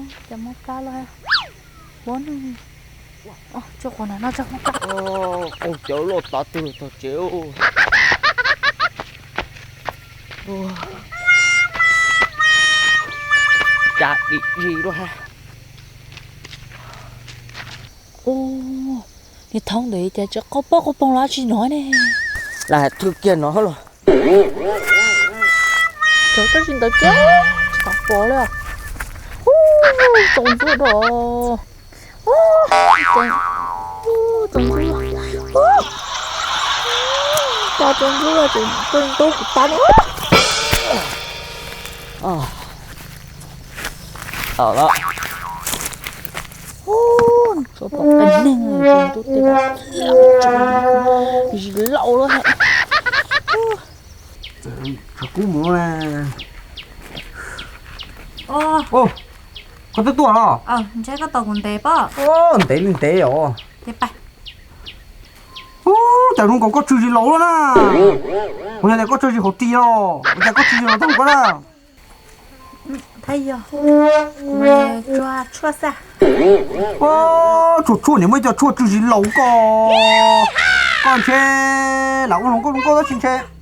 Cov mob plab los, huab nws, tso qhov na no tso mob plab. Qaug cawv loj tav twg tog tsev. Cas dim zis lawm. Niag thoob ntawd cas tsis qaug pob qaug poog los tsis hnov ne. Lam hais twg kiag no los. Cov tsis ntawd ces tsis tau pom li. Tsaus ntuj rau. Tsaus ntuj. Tsaus ntuj ces tsaus ntuj kuv tab ne. Tau lawm. Tsuas pom qee neeg tsaus ntuj tiag, zis laus lawm. Tshav kub mus na. Koj twb tuaj los? Ntshe koj tos kuv ntev pob. Ntev li ntev os. Ub, cas zoo nkaus koj tsw zis laus lawm na. Kuv yog tias koj tsw zis hauv ris os, ua cas koj tsw zis laus tag koj na. Tshuaj tshuaj niam muaj ib co tshuaj tsw zis laus koj. Koj ntshe lam ua hluas nkauj zoo nkauj tab sis ntshe